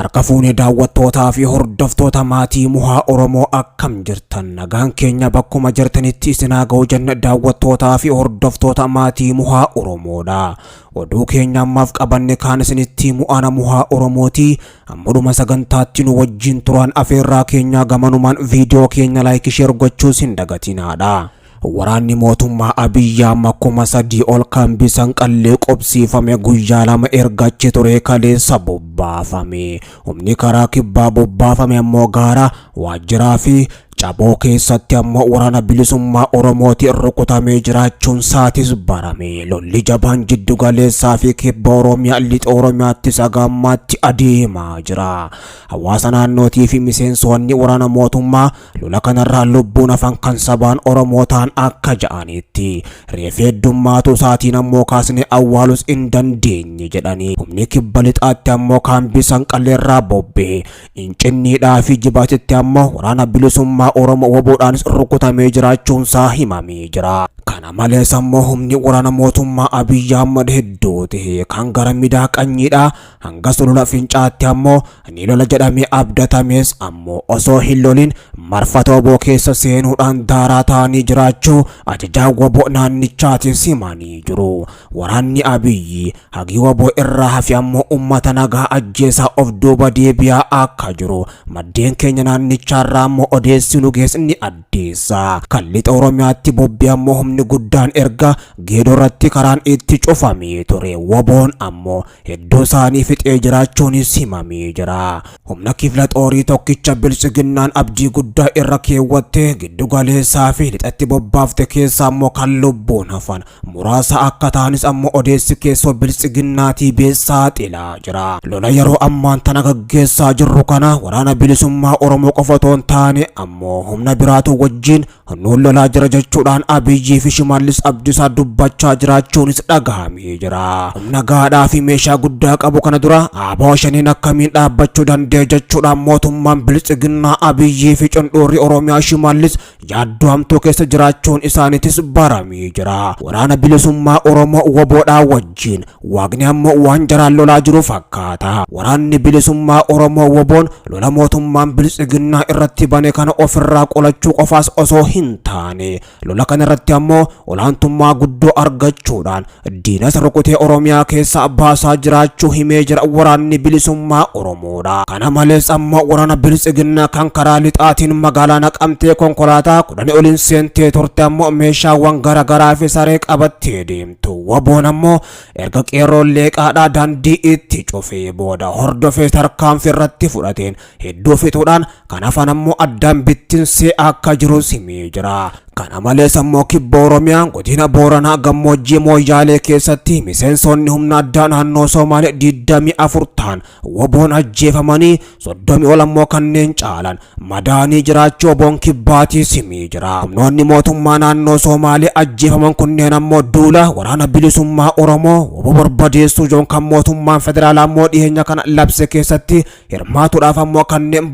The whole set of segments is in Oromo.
Harka fuunee daawwattootaa fi hordoftoota maatii Muhaa Oromoo, akkam jirtan? Nagaan keenya bakkuma jirtanitti isin haa ga'u jenna. Daawwattootaa fi hordoftoota maatii Muhaa Oromoodha. Oduu keenya ammaaf qabanne kaan isinitti mu'aana Muhaa Oromooti. Ammadhuma sagantaatti nu wajjin turan afeerraa keenyaa. Gamanumaan viidiyoo keenya like, share gochuus hin dagatinaadha. Waraanni mootummaa Abiyyi Ahmad 3000 ol kan bisan qallee qobsiifame guyyaa 2 erga achi ture kaleessa bobbaafame. Humni karaa kibbaa bobbaafame ammoo gaara waajjiraa fi caboo keessatti ammoo waraana bilisummaa Oromootiin rukutamee jiraachuun saatis barame. Lolli jabaan jiddu galeessaa fi kibba Oromiyaa, lixa Oromiyaatti sagaammaatti adeemaa jira. Hawaasa naannootii fi miseensonni waraana mootummaa lola kanarraa lubbuun hafan kan sabaan Oromoo ta'an akka ja'anitti, reefi heddummaatu isaatiin ammoo kaasnee awwaalus hin dandeenye jedhanii. Humni kibba lixaatti ammoo kaambii Sanqalleerraa bobbee Incinniidhaa fi Jibaatitti ammoo waraana bilisummaa Oromoo woboodhaanis rukutamee jiraachuunsaa himamee jira. Kana malees ammoo humni waraana mootummaa Abiyyi Ahmad hedduu ta'e kan gara Midaa Qanyiidhaa hanga Sulula Fincaatti ammoo ni lola jedhamee abdatames ammoo osoo hin lolin marfata woboo keessa seenuudhaan daaraa ta'anii jiraachuu ajajaa woboo naannichaatis himanii jiru. Waraanni Abiyyi hagii woboo irraa hafe ammoo ummata nagaa ajjeesaa of duuba deebi'aa akka jiru maddeen keenya naannichaarraa ammoo odeessi nu geesse ni addeessa. Kan lixa Oromiyaatti bobbi ammoo humni guddaan erga Geedoo irratti karaan itti cufamee ture. Woboon ammoo hedduu isaanii fixee jiraachuunis himamee jira. Humna kifla xoorii tokkicha biltsiginnaan abdii guddaa irra keewwattee giddu galeessaa fi lixatti bobbaafte keessaa ammoo kan lubbuun hafan muraasa akka ta'anis ammoo odeessi keessoo biltsiginnaatii beessaa xilaa jira. Lola yeroo ammaan tana gaggeessaa jirru kana waraana bilisummaa Oromoo qofa otoo hin taane ammoo humna biraatu wajjin nuun lolaa jira jechuudhaan Abiyyii fi Shimallis Abdiisaa dubbachaa jiraachuunis dhagahamee jira. Humna gaadhaa fi meeshaa guddaa qabu kana dura ABO shaniin akkamiin dhaabbachuu danda'e jechuudhaan mootummaan biltsiginnaa Abiyyii fi cundhuurri Oromiyaa Shimallis yaaddoo hamtuu keessa jiraachuun isaaniitis baramee jira. Waraana bilisummaa Oromoo woboodhaa wajjin Waaqni ammoo waan jaraan lolaa jiru fakkaata. Waraanni bilisummaa Oromoo woboon lola mootummaan biltsiginnaa irratti bane kana ofirraa qolachuu qofaas osoo hin taane, lola kana irratti ammoo olaantummaa guddoo argachuudhaan diinas rukutee Oromiyaa keessaa baasaa jiraachuu himee jira waraanni bilisummaa Oromoodha. Kana malees ammoo waraana biltsiginnaa kan karaa lixaatiin magaalaa Naqamtee konkolaataa 10 oliin seentee turte ammoo meeshaawwan garaagaraa fi saree qabattee deemtu. Woboon ammoo erga qeerroon leeqaadhaa daandii itti cufee booda hordofee tarkaanfii irratti fudhateen hedduu fixuudhaan kan hafan ammoo addaan bittinsee akka jirus himee jira. Kana malees ammoo kibba Oromiyaa godina Booranaa gammoojjii Mooyyaalee keessatti miseensonni humna addaa naannoo Somaalee 24 ta'an woboon ajjeefamanii, 30 ol ammoo kanneen caalan madaanii jiraachuu woboon kibbaatiis himee jira. Humnoonni mootummaa naannoo Somaalee ajjeefaman kunneen ammoo duula waraana bilisummaa Oromoo woboo barbadeessuu joon kan mootummaan federaalaa ammoo dhiyeenya kana labse keessatti hirmaatuudhaaf ammoo kanneen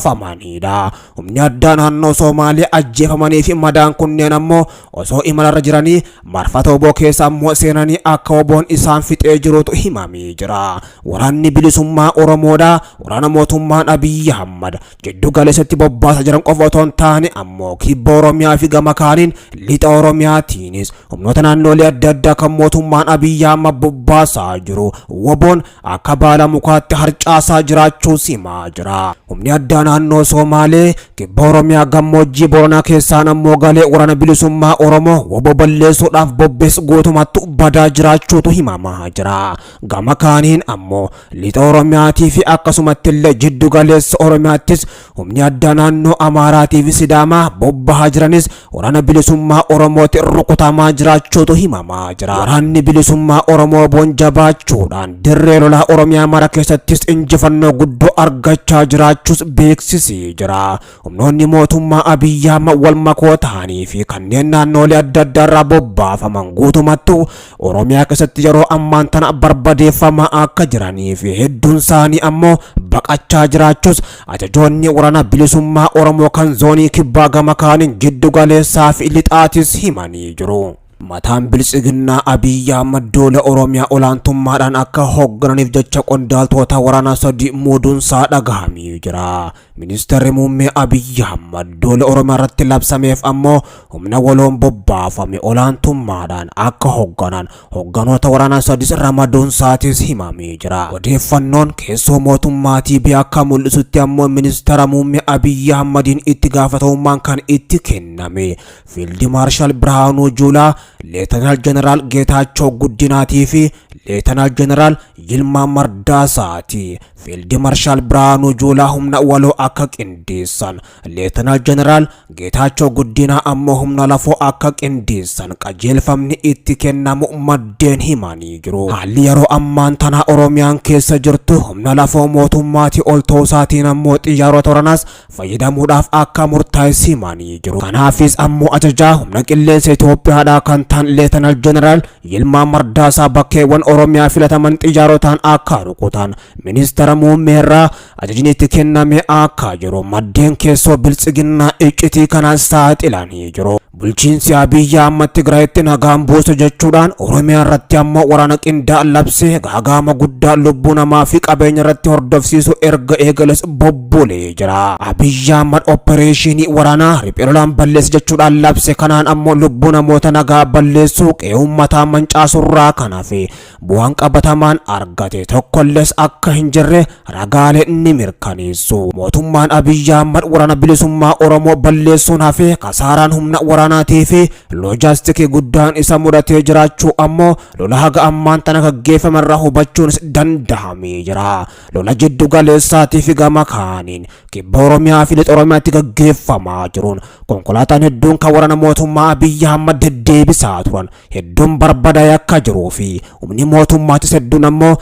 bobbaafamanidha. Humni addaa naannoo Somaalee ajjeefamanii fi madaan kunneen ammoo osoo imalarra jiranii marfata woboo keessa ammoo seenanii akka woboon isaan fixee jirutu himamee jira. Waraanni bilisummaa Oromoodha. Waraana mootummaan Abiyyi Ahmad jiddu galeessatti bobbaasa jiran qofa otoo hin taane ammoo kibba Oromiyaa fi gama kaaniin lixa Oromiyaatiinis humnoota naannoolee adda addaa kan mootummaan Abiyyi Ahmad bobbaasaa jiru woboon akka baala mukaatti harcaasaa jiraachuu simaa jira. Humni addaa naannoo Somaalee kibba Oromiyaa gammoojjii Booranaa keessaan ammoo galee waraana bilisummaa Oromoo woboo balleessuudhaaf bobbees guutumatti badaa jiraachuutu himamaa jira. Gama kaaniin ammoo lixa Oromiyaatii fi akkasumatti illee jiddu galeessa Oromiyaattis humni addaa naannoo Amaaraatii fi Sidaamaa bobbahaa jiranis waraana bilisummaa Oromooti rukutamaa jiraachuutu himamaa jira. Waraanni bilisummaa Oromoo boon jabaachuudhaan dirree lolaa Oromiyaa mara keessattis injifannoo guddoo argachaa jiraachuus beeksisee jira. Humnoonni mootummaa Abiyyi Ahmad wal makoo ta'anii fi kanneen naannoolee adda addaa irraa bobbaafaman guutumattuu Oromiyaa keessatti yeroo ammaan tana barbadeeffamaa akka jiranii fi hedduun isaanii ammoo baqachaa jiraachuus ajajoonni waraana bilisummaa Oromoo kan zoonii kibbaa gama kaaniin jiddu galeessaa fi lixaatis himanii jiru. Mataan Biltsiginnaa Abiyyi Ahmad duula Oromiyaa olaantummaadhaan akka hooggananiif jecha qondaaltota waraanaa sadi muuduunsaa dhagahamee jira. Ministeerri Muummee Abiyyi Ahmad duula Oromiyaa irratti labsameef ammoo humna waloon bobbaafame olaantummaadhaan akka hoogganan hoogganoota waraanaa sadis ramaduunsaatis himamee jira. Odeeffannoon keessoo mootummaatii biyya akka mul'isutti ammoo Ministeera Muummee Abiyyi Ahmadiin itti gaafatamummaan kan itti kenname Fiild Maarshaal Birhaanuu Juulaa, Leetanaal Jeneraal Geetaachoo Guddinaatii fi Leetanaal Jeneraal Yilmaa Mardaasaati. Fiild Maarshaal Birhaanuu Juulaa humna waloo akka qindeessan, Leetanaal Jeneraal Geetaachoo Guddinaa ammoo humna lafoo akka qindeessan qajeelfamni itti kennamu maddeen himanii jiru. Haalli yeroo ammaan tanaa Oromiyaan keessa jirtu humna lafoo mootummaatii ol ta'uusaatiin ammoo xiyyaarota waraanaas fayyadamuudhaaf akka murtaa'e himanii jiru. Kanaafis ammoo ajajaa humna qilleensa Itoophiyaadhaa kan ta'an Leetanaal Jeneraal Yilmaa Mardaasaa bakkeewwan Oromiyaa filataman xiyyaarotaan akka rukutan ministeera muummeerraa ajajni itti kenname akka jiru maddeen keessoo Biltsiginnaa iccitii kanaan saaxilanii jiru. Bulchiinsi Abiyyi Ahmad Tigraayitti nagaan buusu jechuudhaan Oromiyaa irratti ammoo waraana qindaa'aa labsee gaagaama guddaa lubbuu namaa fi qabeenya irratti hordofsiisu erga eegales bobbolee jira. Abiyyi Ahmad oppereeshinii waraanaa riphee lolaan balleessa jechuudhaan labse kanaan ammoo lubbuu namoota nagaa balleessuu qe'ee uummataa mancaasurraa kan hafe bu'aan qabatamaan argate tokkollees akka hin jirre ragaalee ni mirkaneessu. Mootummaan Abiyyi Ahmad waraana bilisummaa Oromoo balleessuun hafee kasaaraan humna waraanaatii fi loojaastikii guddaan isa mudatee jiraachuu ammoo lola haga ammaan tana gaggeeffamerraa hubachuunis danda'amee jira. Lola jiddu galeessaatii fi gama kaaniin kibba Oromiyaa fi lixa Oromiyaatti gaggeeffamaa jiruun konkolaataan hedduun kan waraana mootummaa Abiyyi Ahmad deddeebisaa turan hedduun barbadaa'ee akka jiruu fi humni mootummaatis hedduun ammoo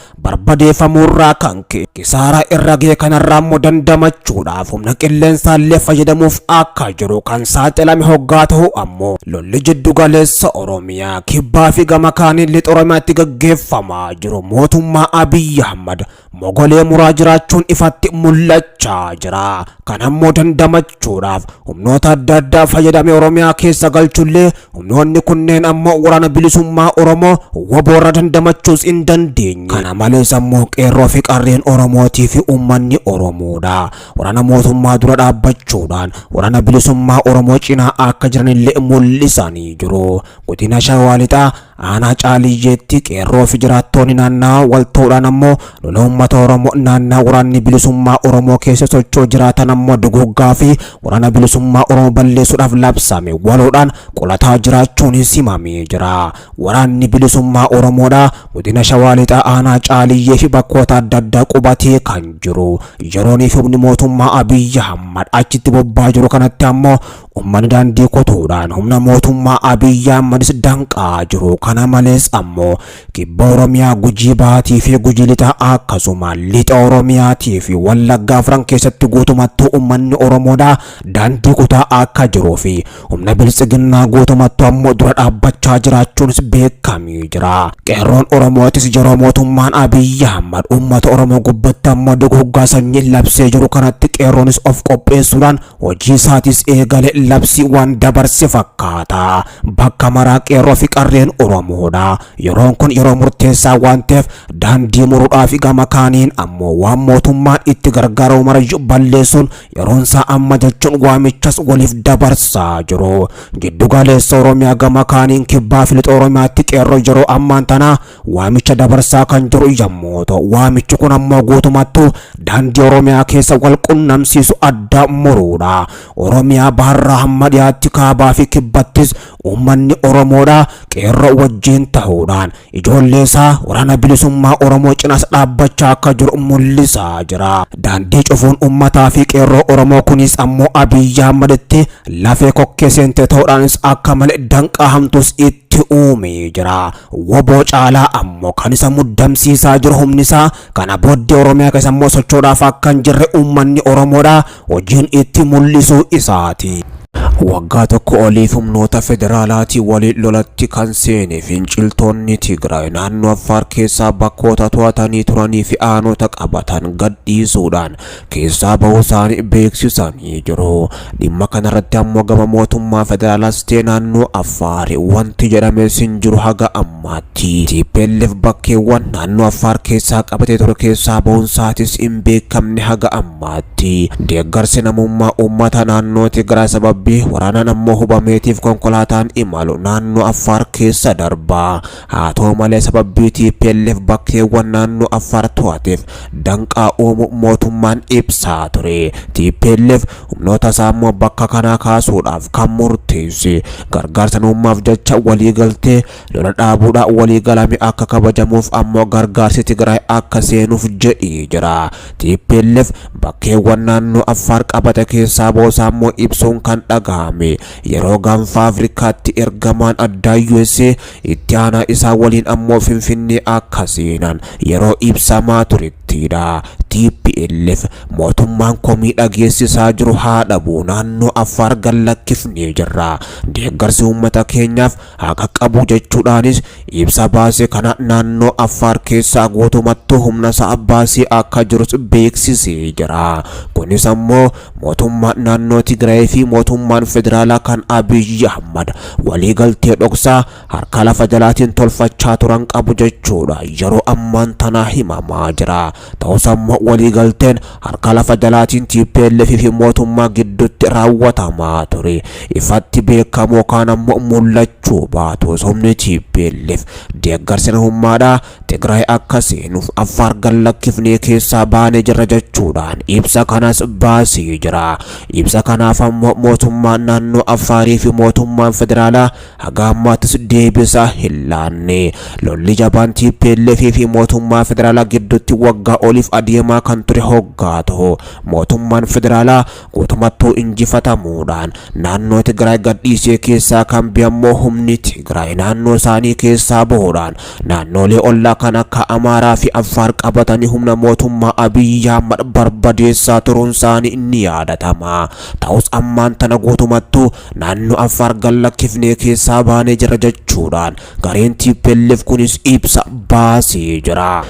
barbadeeffamuurraa kan ka'e kisaaraa irra ga'e kanarraa ammoo dandamachuudhaaf humna qilleensaallee fayyadamuuf akka jiru kan saaxilame hoggaa ta'u ammoo lolli jiddu galeessa Oromiyaa kibbaa fi gama kaaniin lixa Oromiyaatti gaggeeffamaa jiru mootummaa Abiyyi Ahmad mogolee muraa jiraachuun ifatti mul'achaa jira. Kan ammoo dandamachuudhaaf humnoota adda addaa fayyadamee Oromiyaa keessa galchullee humnoonni kunneen ammoo waraana bilisummaa Oromoo waboorra dandamachuus hin dandeenye. Kana malees ammoo qeerroo fi qarreen Oromootii fi uummanni Oromoodha. Waraana mootummaa dura dhaabbachuudhaan waraana bilisummaa Oromoo cinaa akka jiranillee mul'isanii jiru. Godina Shawaa Lixaa aanaa Caaliyyeetti qeerroo fi jiraattoonni naannawaa wal ta'uudhaan ammoo lola uummata Oromoo naannaa waraanni bilisummaa Oromoo keessa socho'u jiraatan ammoo duguggaa fi waraana bilisummaa Oromoo balleessuudhaaf labsame waloodhaan qolataa jiraachuunis himamee jira. Waraanni bilisummaa Oromoodha godina Shawaa Lixaa aanaa Caaliyyee fi bakkoota adda addaa qubatee kan jiru. Yeroonii fi humni mootummaa Abiyyi Ahmad achitti bobba'aa jiru kanatti ammoo uummanni daandii kutuudhaan humna mootummaa Abiyyi Ahmadis danqaa jiru. Kana malees ammoo kibba Oromiyaa Gujii Baatii fi Gujii Lixaa akkasuma lixa Oromiyaatii fi Wallaggaa afran keessatti guutumattuu uummanni Oromoodha daandii kutaa akka jiruu fi humna biltsiginnaa guutumattuu ammoo dura dhaabbachaa jiraachuunis beekamee jira. Qeerroon Oromootis yeroo mootummaan Abiyyi Ahmad uummata Oromoo gubbatti ammoo duguggaa sanyii labsee jiru kanatti qeerroonis of qopheessuudhaan hojii isaatis eegale labsii waan dabarse fakkaata. Bakka maraa qeerroo fi qarreen Oromoodha. Yeroon kun yeroo murteessaa waan ta'eef daandii muruudhaa fi gama kaaniin ammoo waan mootummaan itti gargaaramu marayyuu balleessuun yeroon isaa amma jechuun waamichas waliif dabarsaa jiru. Jiddu galeessa Oromiyaa gama kaaniin kibbaa fi lixa Oromiyaatti qeerroo yeroo ammaan tana waamicha dabarsaa kan jiru yommuu ta'u waamichi kun ammoo guutumattuu daandii Oromiyaa keessa wal qunnamsiisu adda muruudha. Oromiyaa baharraa hamma dhiyaatti kaabaa fi kibbattis uummanni Oromoodha qeerroo wajjin ta'uudhaan ijoollee isaa waraana bilisummaa Oromoo cinaas dhaabbachaa akka jiru mul'isaa jira. Daandii cufuun uummataa fi qeerroo Oromoo kunis ammoo Abiyyi Ahmaditti lafee kokkee seente ta'uudhaanis akka malee danqaa hamtuus itti uumee jira. Woboo caalaa ammoo kan isa muddamsiisaa jiru humni isaa kana booddee Oromiyaa keessa ammoo socho'uudhaaf akka hin jirre uummanni Oromoodha hojiin itti mul'isuu isaati. Waggaa tokko oliif humnoota federaalaatii waliin lolatti kan seene finciltoonni Tigraay naannoo Affaar keessaa bakkoota to'atanii turanii fi aanota qabatan gad dhiisuudhaan keessaa bahuu isaanii beeksisanii jiru. Dhimma kanarratti ammoo gama mootummaa federaalaas ta'e naannoo Affaar wanti jedhames hin jiru haga ammaatti. TPLF bakkeewwan naannoo Affaar keessaa qabatee ture keessaa bahuun isaatis hin beekamne haga ammaatti. Deeggarsi namummaa uummata naannoo Tigraay sababii waraanaan ammoo hubameetiif konkolaataan imalu naannoo Affaar keessa darba. Haa ta'u malee sababii TPLF bakkeewwan naannoo Affaar to'ateef danqaa uumu mootummaan ibsaa ture. TPLF humnoota isaa immoo bakka kanaa kaasuudhaaf kan murteesse gargaarsa namummaaf jecha waliigaltee lola dhaabuudhaan waliigalame akka kabajamuuf ammoo gargaarsi Tigraay akka seenuuf jedhee jira. TPLF bakkeewwan naannoo Affaar qabate keessaa boosaa immoo ibsuun kan dhagahame yeroo gaanfa Afrikaatti ergamaan addaa USA itti aanaa isaa waliin ammoo Finfinnee akka seenan yeroo ibsamaa turettidha. TPLF mootummaan komii dhageessisaa jiru haa dhabu naannoo Affaar gallakkifnee jirra. Deeggarsi uummata keenyaaf haa qaqqabu jechuudhaanis ibsa baase kana naannoo Affaar keessaa guutumattuu humna isaa baasee akka jirus beeksisee jira. Kunis ammoo mootummaan naannoo Tigraay fi mootummaan federaalaa kan Abiyyi Ahmad waliigaltee dhoksaa harka lafa jalaatiin tolfachaa turan qabu jechuudha. Yeroo ammaan tanaa himamaa jira. Ta'us ammoo waliigalteen harka lafa jalaatiin TPLF fi mootummaa gidduutti raawwatamaa ture. Ifatti beekamoo kaan ammoo mul'achuu baatus humni TPLF deeggarsi namummaadhaa Tigraay akka seenuuf Affaar gallakkifnee keessaa baanee jirra jechuudhaan ibsa kanas baasee jira. Ibsa kanaaf ammoo mootummaan naannoo Affaarii fi mootummaan federaalaa haga ammaattis deebisaa hin laanne. Lolli jabaan TPLF fi mootummaa federaalaa gidduutti waggaa oliif adeemaa kan ture hoggaa ta'u mootummaan federaalaa guutumattuu injifatamuudhaan naannoo Tigraay gadhiisee keessaa kan ba'e ammoo humni Tigraay naannoo isaanii keessaa bahuudhaan naannoolee ollaa kan akka Amaaraa fi Affaar qabatanii humna mootummaa Abiyyi Ahmad barbadeessaa turuun isaanii ni yaadatama. Ta'us ammaan tana guutumattuu naannoo Affaar gallakkifnee keessaa baanee jira jechuudhaan gareen TPLF kunis ibsa baasee jira.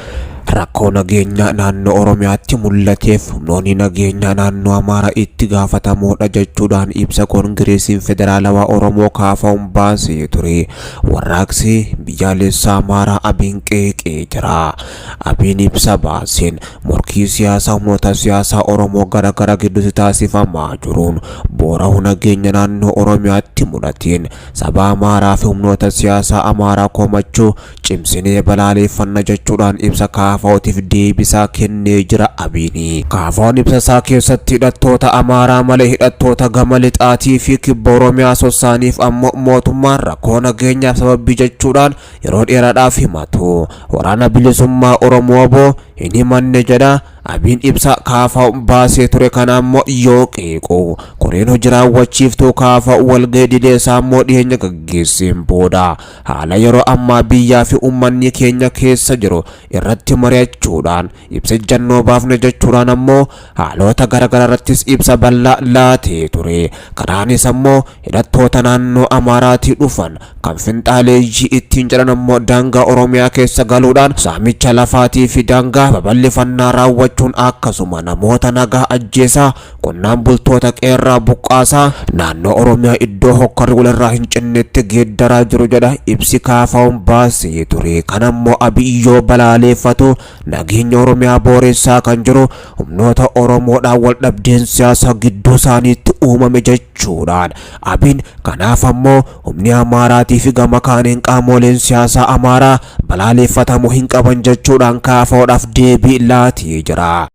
Rakkoo nageenyaa naannoo Oromiyaatti mul'ateef humnoonni nageenyaa naannoo Amaaraa itti gaafatamoodha jechuudhaan ibsa Koongireesiin Federaalawaa Oromoo kaafamuun baasee ture. Warraaqsi biyyaalessaa Amaaraa Abiin qeeqee jira. Abiin ibsa baaseen morkii siyaasaa humnoota siyaasaa Oromoo garaagaraa gidduutti taasifamaa jiruun boora'uu nageenya naannoo Oromiyaatti mul'ateen saba Amaaraa fi humnoota siyaasaa Amaaraa komachuu cimsinee balaaleffanna jechuudhaan ibsa kaafaa'ootiif deebisaa kennee jira Abiini. Kaafaa'oon ibsa isaa keessatti hidhattoota Amaaraa malee hidhattoota gama lixaatii fi kibba Oromiyaa sossaaniif ammoo mootummaan rakkoo nageenyaaf sababii jechuudhaan yeroo dheeraadhaaf himatu. Waraana bilisummaa Oromoo boo hin himanne jedha. Abiin ibsa kaafaa'u baasee ture kana ammoo yoo qeequ koreen hojii raawwachiiftuu kaafaa'u walgahii dilee isaa ammoo dhiyeenya gaggeesseen booda haala yeroo ammaa biyyaa fi uummanni keenya keessa jiru irratti mari'achuudhaan ibsa ejjannoo baafne jechuudhaan ammoo haalota garaagaraa irrattis ibsa bal'aa laatee ture. Kanaanis ammoo hidhattoota naannoo Amaaraatii dhufan kan finxaaleeyyii ittiin jedhan ammoo daangaa Oromiyaa keessa galuudhaan saamicha lafaatii fi daangaa babal'ifannaa raawwachuun akkasuma namoota nagaa ajjeesaa qonnaan bultoota qeerraa buqqaasaa naannoo Oromiyaa iddoo hokkarri walirraa hin cinnetti geeddaraa jiru jedha ibsi kaafaa'uun baasee ture. Kan ammoo Abiyyoo balaaleeffatu nageenya Oromiyaa booressaa kan jiru humnoota Oromoodhaan wal dhabdeen siyaasaa gidduu isaaniitti uumame jechuudhaan Abiin kanaaf ammoo humni Amaaraatii fi gama kaaniin qaamoleen siyaasaa Amaaraa balaaleeffatamuu hin qaban jechuudhaan kaafaa'uudhaaf deebii laatee jira.